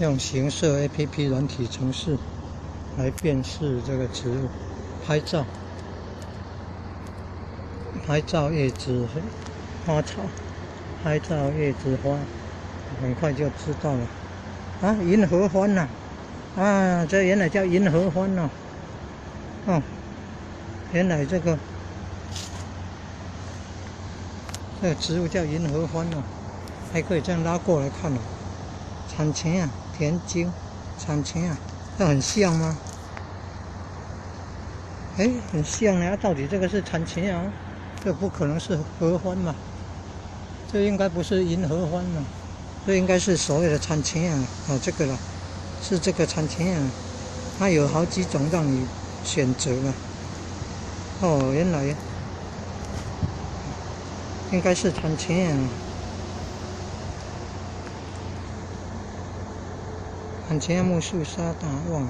用形色 APP 軟體程式來辨識這個植物，拍照，拍照葉子、花草，拍照葉子花，很快就知道了。啊，銀合歡吶，啊，這原來叫銀合歡哦。哦，原來這個植物叫銀合歡哦，還可以這樣拉過來看哦。田青啊，田菁，田青啊，這很像嗎？哎，很像呢。到底這個是田青啊？這不可能是合歡嘛？這應該不是銀合歡嘛？這應該是所謂的田青啊。啊，這個了，是這個田青啊。它有好幾種讓你選擇嘛。哦，原來應該是田青啊。田青木樹沙打旺。